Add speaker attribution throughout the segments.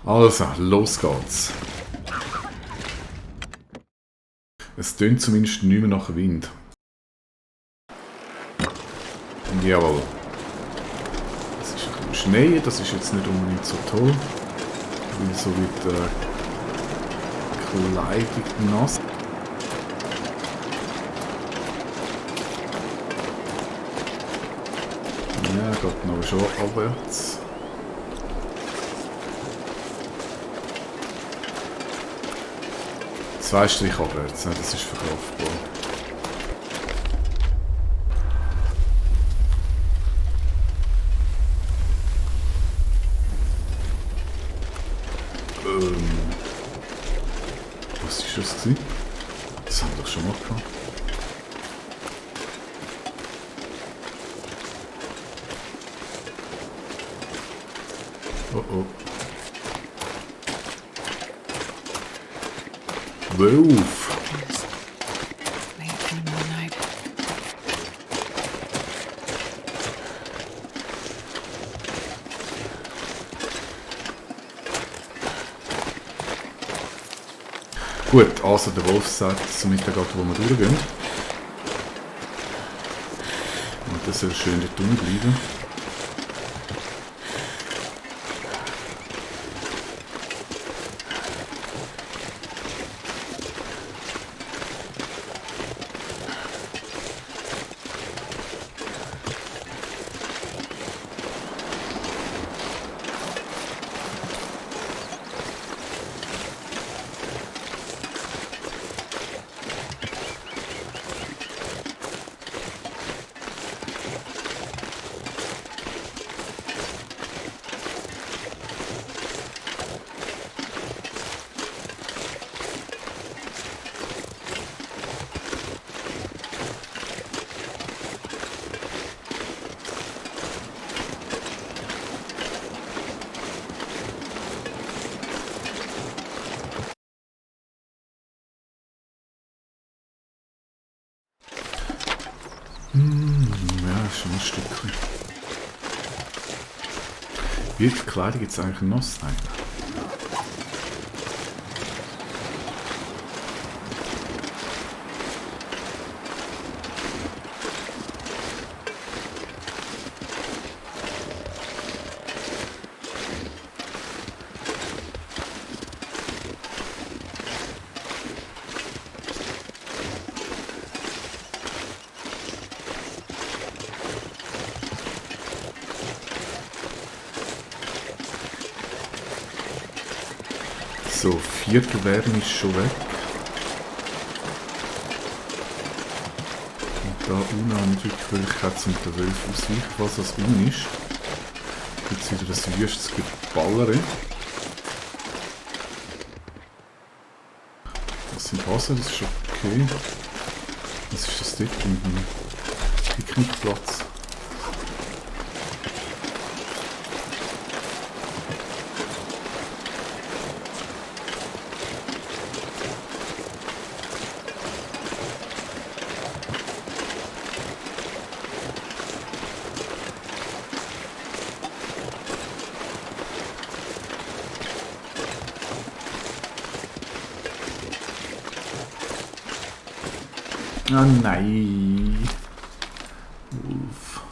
Speaker 1: Also, los geht's. Es tönt zumindest nicht mehr nach Wind. Jawohl. Es ist ein bisschen Schnee, das ist jetzt nicht unbedingt so toll. Weil so wird Kleidung nass. Ja, geht noch schon abwärts. Zwei Strich abwärts, ja, das ist verkraftbar. Was ist das gewesen? Das haben wir doch schon mal gehabt. Oh oh. 12. Gut, also der Wolf sagt zum Mittag, wo wir durchgehen. Und das soll schön dort unten bleiben. Ja, ist schon ein Stückchen. Wird die Kleidung jetzt eigentlich nass sein? So, Viertelwärme ist schon weg. Und da unten haben wir wirklich die Möglichkeit, zum den Wölfen auszuweichen, falls das unten ist. Jetzt wieder das wüstes Geballere. Das sind Hasen, das ist okay. Was ist das dort mit dem Picknickplatz? Ah nein. Uff.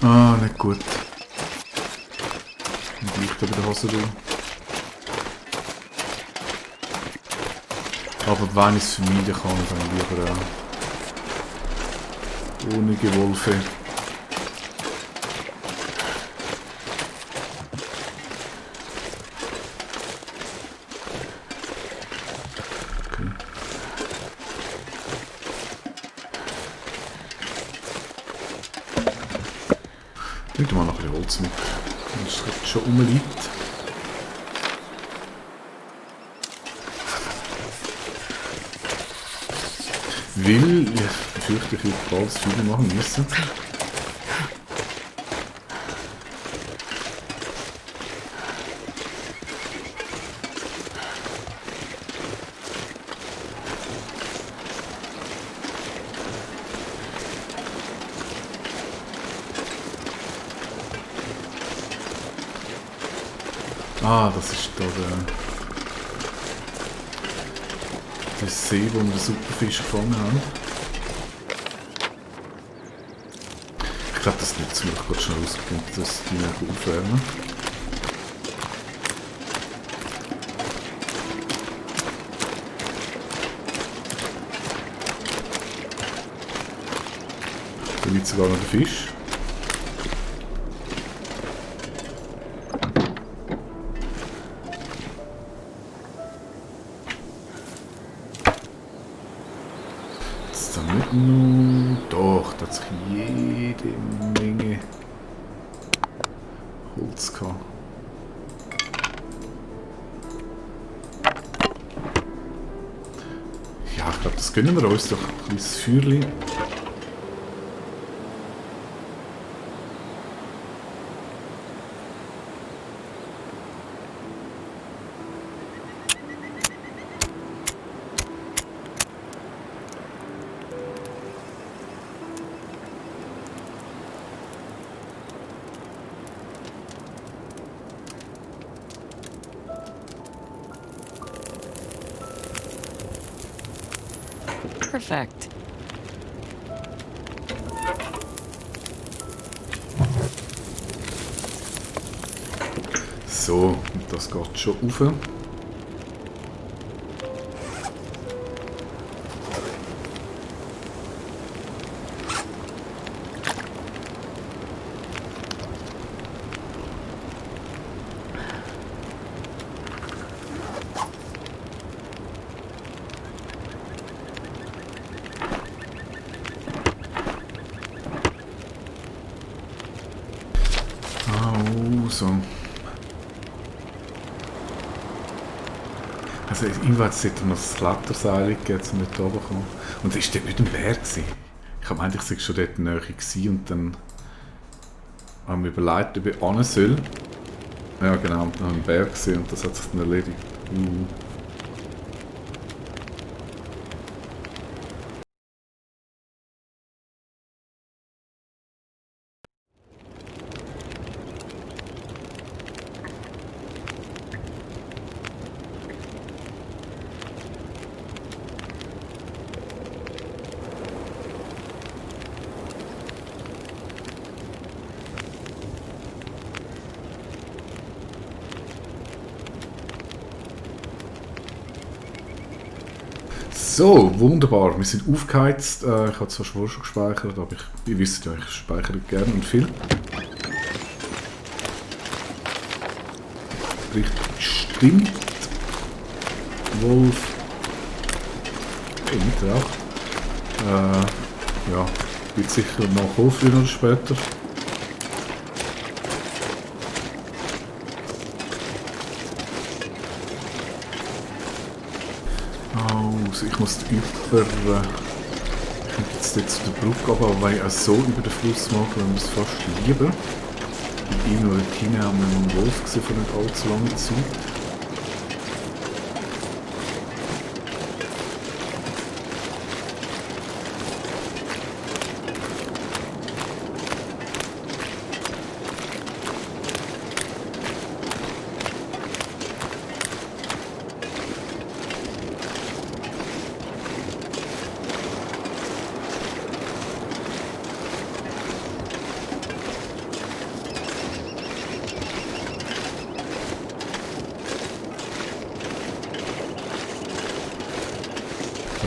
Speaker 1: Ah, nicht gut. Und ich da bei der Hose durch. Aber wenn ich es vermeiden kann, dann lieber ohne Gewolfe. Nicht mal noch ein bisschen Holz mit, wenn es schon rumliegt. Weil ich befürchte, ich werde bald das Video machen müssen. Ah, das ist da der See, wo wir den Superfisch gefangen haben. Ich glaube, das nützt mir gerade schnell ausgegeben, dass die nicht aufwärmen. Da liegt sogar noch der Fisch. Jetzt haben wir noch... Doch, da hat sich jede Menge Holz gehabt. Ja, ich glaube, das gönnen wir uns doch. Ein kleines Feuerchen.
Speaker 2: Perfect.
Speaker 1: So, und das geht schon rauf. So. Also irgendwann sollte noch das Kletterseil geben, um nicht oben zu kommen. Und es war dort nicht ein Berg. Ich habe eigentlich schon dort näher gewesen und dann haben wir überlegt, ob ich hin soll. Ja genau, und dann haben wir einen Berg gesehen und das hat sich dann erledigt. So, wunderbar. Wir sind aufgeheizt. Ich habe zwar schon gespeichert, aber ihr wisst ja, ich speichere gerne und viel. Richtig stimmt. Wolf. Nicht auch. Ja, wird sicher noch kommen, früher oder später. Also ich muss über... ich könnte jetzt zu der Brücke gehen, aber wenn ich auch so über den Fluss mache, dann muss ich es fast lieben. Bei ihm oder Tina haben wir einen Wolf gesehen vor nicht allzu langer Zeit.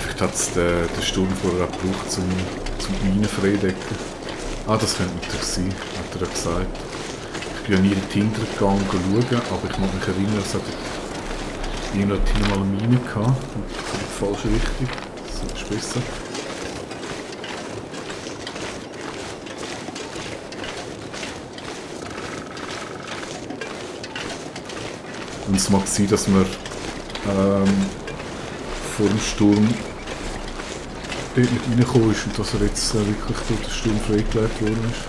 Speaker 1: Vielleicht hat es den Sturm vorher auch gebraucht, zum Minen freidecken. Ah, das könnte natürlich sein, hat er ja gesagt. Ich bin ja nie in die Tinder gegangen schauen, aber ich muss mich erinnern, es hat irgendein Team mal eine Mine gehabt. In die falsche Richtung. Das ist besser. Und es mag sein, dass wir vor dem Sturm dort nicht reingekommen ist und dass er jetzt wirklich durch den Sturm freigelegt worden ist.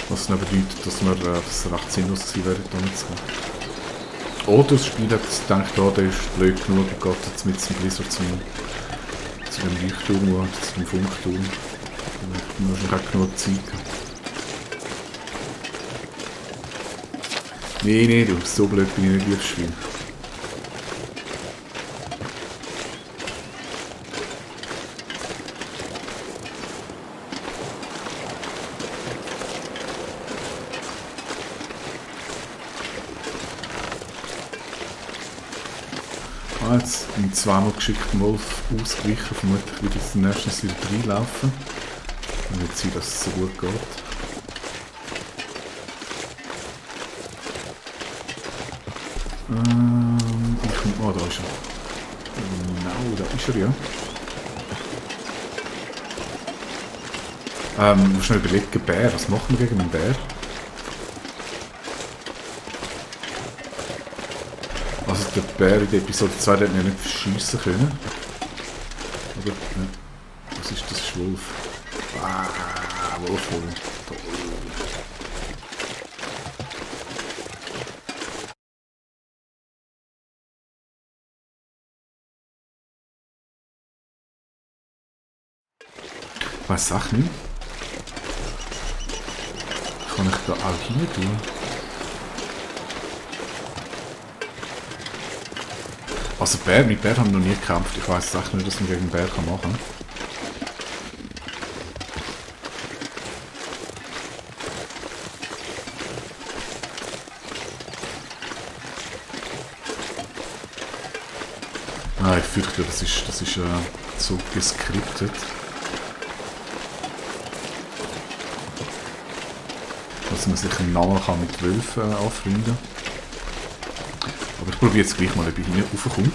Speaker 1: Was dann bedeutet, dass es recht sinnlos gewesen wäre, da nicht zu gehen. Oder das Spiel hat gedacht, der ist blöd genug, er geht jetzt mit dem Blizzard zu dem Leuchtturm, zu dem Funkturm. Du musst noch nicht genug Zeit haben. Nee, du, so blöd bin ich nicht aufs Spiel. Jetzt bin ich zweimal geschickt Wolf ausgewichen, vermutlich wird jetzt der nächste wieder reinlaufen. Dann wird sein, dass es so gut geht. Da ist er. Genau, da ist er ja. Du musst schnell überlegen, Bär, was machen wir gegen einen Bär? Also der Bär in der Episode 2 hat mir nicht verschiessen können. Oder? Was ist das? Wolf. Wolf holen. Was sag nicht? Kann ich da auch hier tun? Also mit Bär haben wir noch nie gekämpft. Ich weiß echt nicht, dass man gegen einen Bär machen kann. Nein, ich fürchte, das ist so geskriptet. Dass man sich einen Namen kann mit Wölfen anfreunden. Aber ich probiere jetzt gleich mal, ob ich hier raufkomme.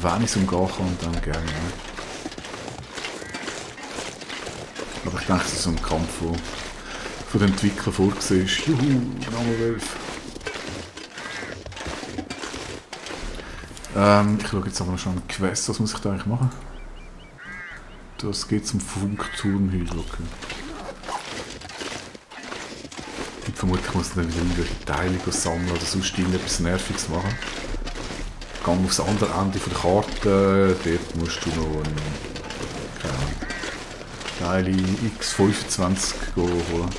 Speaker 1: Wenn ich es umgehen kann, dann gerne. Aber ich denke, das ist so ein Kampf, der von den Entwicklern vorgesehen ist. Juhu, Name Wölfe. Ich schaue jetzt aber noch schon an die Quest, was muss ich da eigentlich machen? Das geht zum Funkturmhügel, okay. Und vermutlich muss ich dann wieder irgendwelche Teile sammeln oder sonst irgendetwas Nerviges machen. Gang aufs andere Ende der Karte, dort musst du noch Teile X25 holen.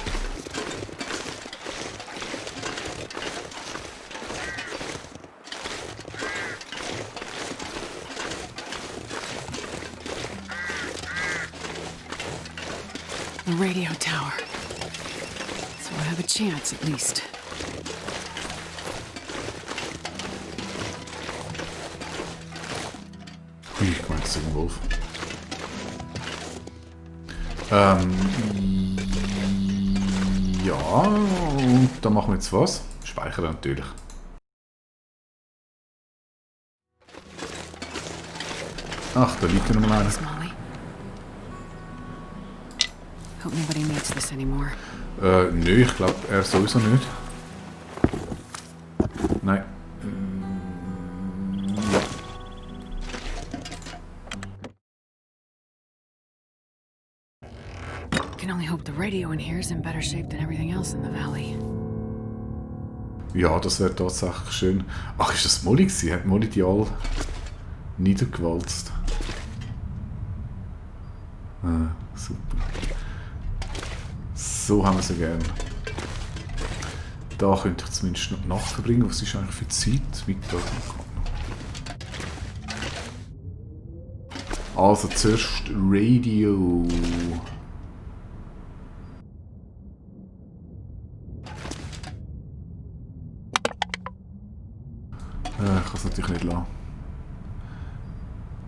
Speaker 2: The radio tower. So I have a chance, at least.
Speaker 1: Hui, ich meine, das ist ein Wolf. Ja, und dann machen wir jetzt was? Speichern natürlich. Ach, da liegt ja noch mal einer.
Speaker 2: Hope nobody needs this anymore.
Speaker 1: Nö, ich glaube, er sowieso nicht. Nein. Ja.
Speaker 2: Can only hope the radio in here is in better shape than everything else in the valley.
Speaker 1: Ja, das wäre tatsächlich schön. Ach, ist das Molly gewesen? Hat Molly die alle niedergewalzt? Super. So haben wir sie gern. Da könnte ich zumindest noch die Nacht verbringen. Was ist eigentlich für Zeit? Mittag. Also zuerst Radio. Ich kann es natürlich nicht lassen.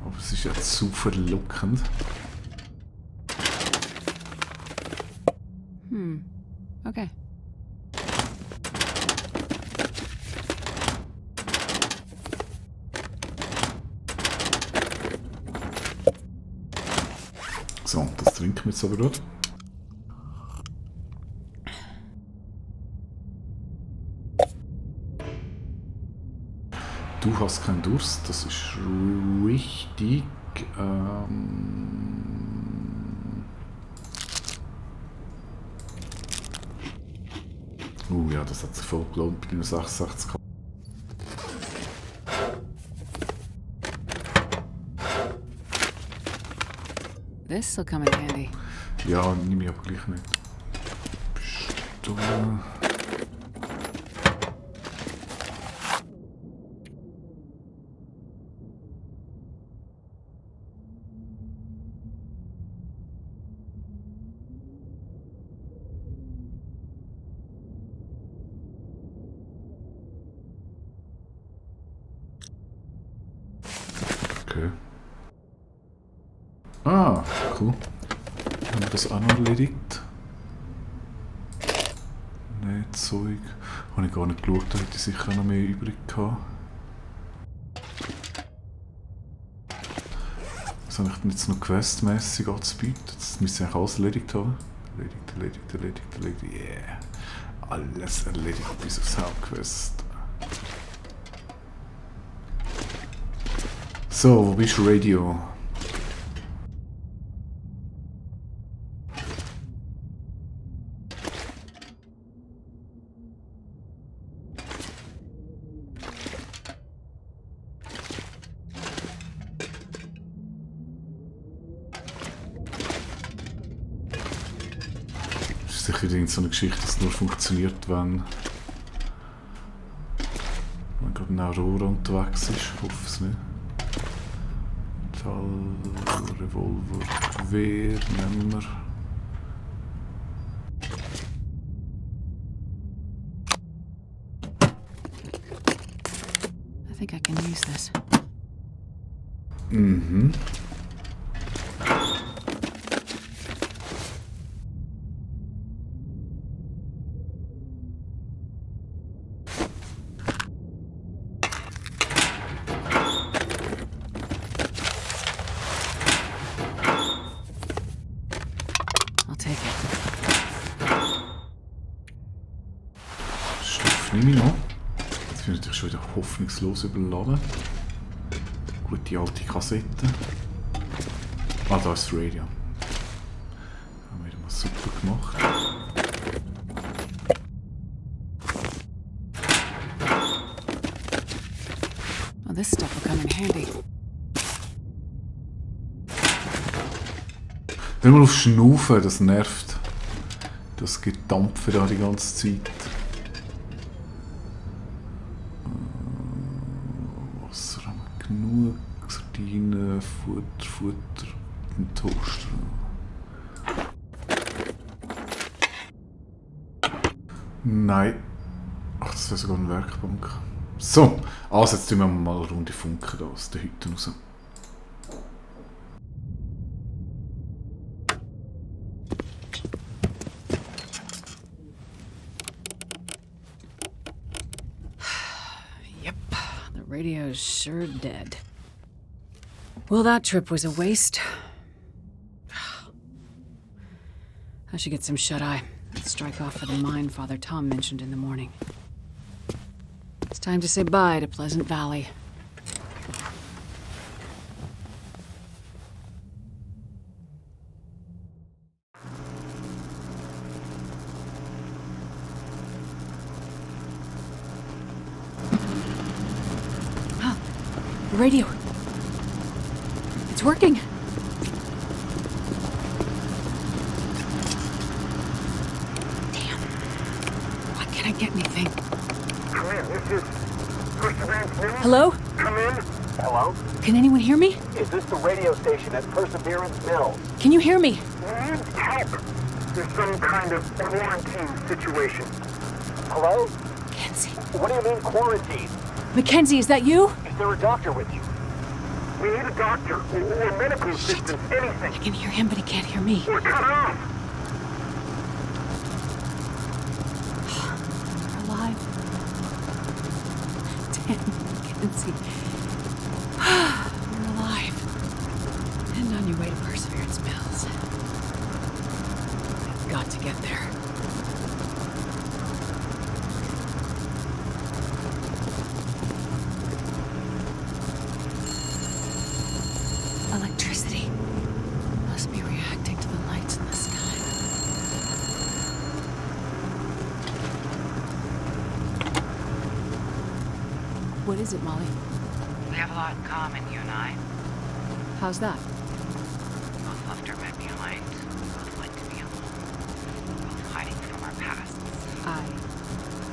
Speaker 1: Aber es ist ja zu verlockend.
Speaker 2: Okay.
Speaker 1: So, das trinken wir jetzt aber gerade. Du hast keinen Durst, das ist richtig. Ja, das hat sich voll gelohnt bei den 66.
Speaker 2: This'll come in handy.
Speaker 1: Ja, nehme ich aber gleich nicht. Pistole. Okay. Ah, cool. Haben wir das auch noch erledigt? Nein, Zeug. Habe ich gar nicht geschaut, da hätte ich sicher noch mehr übrig gehabt. Was habe ich denn jetzt noch questmäßig anzubieten? Das müsste ich eigentlich alles erledigt haben. Erledigt. Yeah. Alles erledigt bis aufs Hauptquest. So, wo bist du, Radio? Das ist sicher wieder so eine Geschichte, dass es nur funktioniert, wenn gerade ein Aurora unterwegs ist. Ich hoffe es nicht. Revolver, Gewehr nehmen wir.
Speaker 2: I think I can use this.
Speaker 1: Mhm.
Speaker 2: I'll take it.
Speaker 1: Stoff nehme ich noch. Jetzt bin ich natürlich schon wieder hoffnungslos überladen. Gute alte Kassette. Ah, da ist das Radio. Haben wir wieder mal super gemacht.
Speaker 2: Well, this stuff will come in handy.
Speaker 1: Hör mal auf Schnaufen, das nervt. Das gibt Dampf da die ganze Zeit. Wasser haben wir genug. Sardinen, Futter, einen Toaster. Nein. Ach, das wäre sogar eine Werkbank. So, also jetzt tun wir mal eine Runde Funken da aus der Hütte raus.
Speaker 2: Yep, the radio's sure dead. Well, that trip was a waste. I should get some shut-eye. Strike off for the mine Father Tom mentioned in the morning. It's time to say bye to Pleasant Valley. Ah, the radio. It's working. I get anything.
Speaker 3: Come in, this is Perseverance Mills.
Speaker 2: Hello?
Speaker 3: Come in. Hello?
Speaker 2: Can anyone hear me?
Speaker 3: Is this the radio station at Perseverance Mills?
Speaker 2: Can you hear me?
Speaker 3: We need help. There's some kind of quarantine situation. Hello?
Speaker 2: Mackenzie.
Speaker 3: What do you mean quarantine?
Speaker 2: Mackenzie, is that you?
Speaker 3: Is there a doctor with you? We need a doctor or medical assistance, anything.
Speaker 2: I can hear him, but he can't hear me.
Speaker 3: We're cut off.
Speaker 2: We're alive. Damn, Mackenzie. We're alive. And on your way to Perseverance Mills. I've got to get there. Electricity must be reacting to the lights in the sky. What is it, Molly?
Speaker 4: We have a lot in common, you and I.
Speaker 2: How's that?
Speaker 4: Both love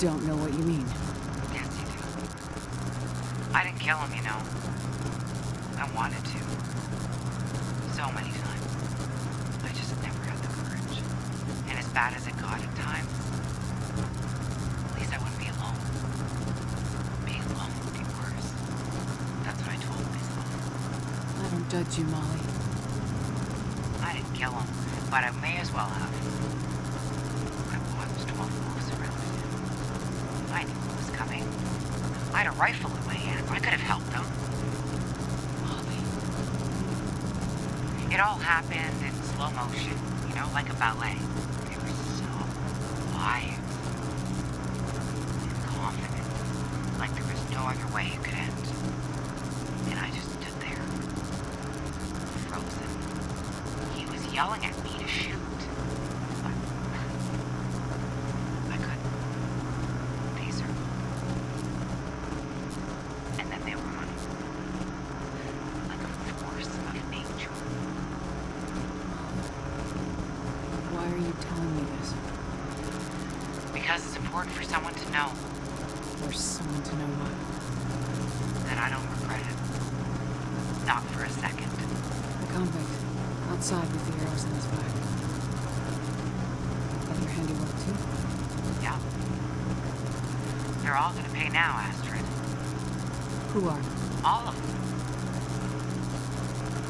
Speaker 2: don't know what you mean.
Speaker 4: Yes, you do. I didn't kill him, you know. I wanted to. So many times. I just never had the courage. And as bad as it got at times, at least I wouldn't be alone. Being alone would be worse. That's what I told myself.
Speaker 2: I don't judge you, Molly.
Speaker 4: I didn't kill him, but I may as well have. I watched while the wolves surrounded him. I knew what was coming. I had a rifle in my hand. I could have helped them.
Speaker 2: Molly.
Speaker 4: It all happened in slow motion, you know, like a ballet. They were so quiet and confident, like there was no other way it could end. And I just stood there, frozen. He was yelling at me to shoot. But I couldn't. They circled. And then they were running. Like a force of nature.
Speaker 2: Why are you telling me this?
Speaker 4: Because it's important for someone to know
Speaker 2: For someone to know what?
Speaker 4: that I don't regret it. Not for a second.
Speaker 2: The convict. Outside with the arrows in his back. Other handiwork too?
Speaker 4: Yeah. They're all gonna pay now, Astrid.
Speaker 2: Who are?
Speaker 4: All of them.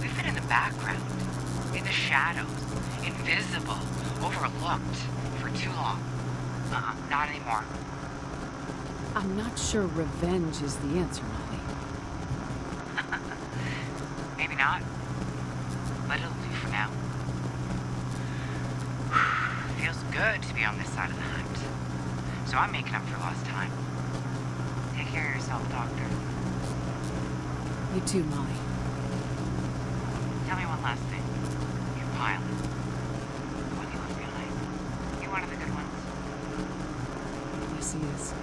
Speaker 4: We've been in the background, in the shadows, invisible, overlooked for too long. Not anymore.
Speaker 2: I'm not sure revenge is the answer, Molly.
Speaker 4: Maybe not. But it'll do for now. Feels good to be on this side of the hunt. So I'm making up for lost time. Take care of yourself, Doctor.
Speaker 2: You too, Molly.
Speaker 4: Tell me one last thing. Your pilot. The one you left behind. You're one of the good ones.
Speaker 2: Yes, he is.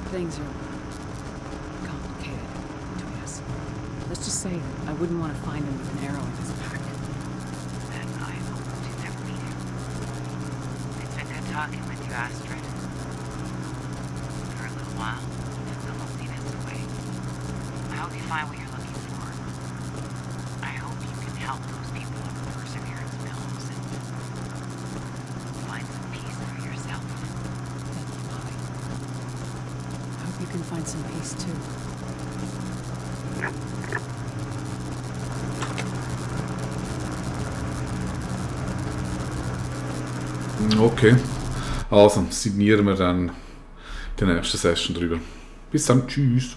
Speaker 2: Things are complicated between us. Let's just say I wouldn't want to find him with an arrow in his back.
Speaker 4: And I hope to never meet him. It's been good talking with you, Astrid. For a little while, the loneliness away. I hope you find what you're looking for. I hope you can help those people at Perseverance Mills and find some peace for yourself.
Speaker 2: Thank you, Molly. I hope you can find some peace too.
Speaker 1: Okay. Also, signieren wir dann die nächste Session drüber. Bis dann. Tschüss.